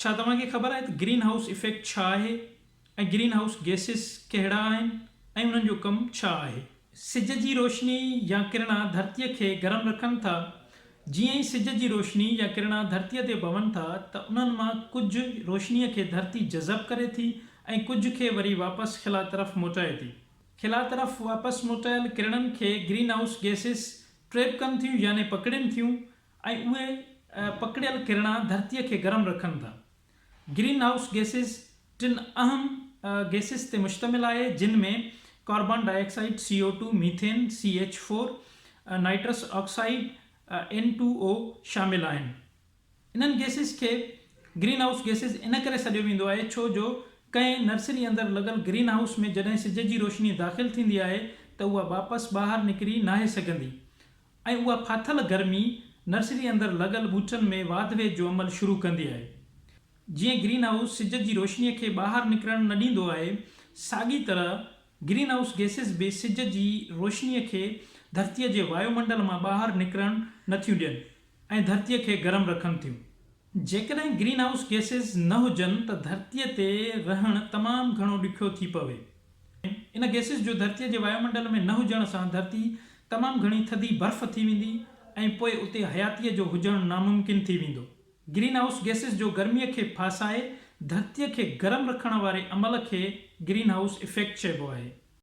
ڇا توهان کي خبر آهي ته گرين هائوس افيڪٽ ڇا آهي ۽ گرين هائوس گيسز ڪهڙا آهن ۽ انهن جو ڪم ڇا آهي؟ سج جي روشني يا ڪرڻا ڌرتيء کي گرم رکن ٿا. جيئن ئي سج جي روشني يا ڪرڻا ڌرتيء تي پون ٿا ته انهن مان ڪجهه روشنيء کي ڌرتي جذب ڪري ٿي ۽ ڪجهه کي وري واپس خلا طرف موٽائي ٿي. خلا طرف واپس موٽايل ڪرڻن کي گرين هائوس گيسز ٽريپ ڪن ٿيون يعني پڪڙين ٿيون ۽ اهي پڪڙيل ڪرڻا ڌرتيء کي گرم رکن ٿا. گرين هائوس گيسز ٽن اهم گيسز تي مشتمل آهي جن ۾ carbon dioxide, C O two, methane, C H four, nitrous oxide, N two O, شامل آهن. انهن گيسز کي گرين هائوس گيسز ان ڪري سڏيو ويندو آهي ڇو جو ڪنهن نرسري اندر لڳل گرين هائوس ۾ جڏهن سج جي روشني داخل ٿيندي آهي ته اها واپس ٻاهر نڪري ناهي سگهندي ۽ اها ڦاٿل گرمي نرسري اندر لڳل ٻوٽن ۾ واڌ ويجهه جو عمل شروع ڪندي آهي. جيئن گرين هائوس سج جي روشنيء کي ٻاهر نڪرڻ نه ڏيندو آهي، ساڳي طرح گرين هائوس گيسز به سج جي روشنيء کي ڌرتيء جي وايو منڊل مان ٻاهر نڪرڻ نه ٿيون ڏين ۽ ڌرتيء کي گرم رکن ٿيون. جيڪڏهن گرين هائوس گيسز نه هجن ته ڌرتيء تي رهڻ تمام گهڻو ڏکيو ٿي پوي. ان گيسز جو ڌرتيء جي وايومنڊل ۾ نه هجڻ سان ڌرتي تمام گهڻي ٿڌي برف ٿي ويندي ۽ پوء اتي حياتيء جو هجڻ ناممڪن ٿي ويندو. گرين هائوس گيسز جو گرميء کي ڦاسائي ڌرتيء کي گرم رکڻ واري عمل کي گرين هائوس افيڪٽ چئبو آهي.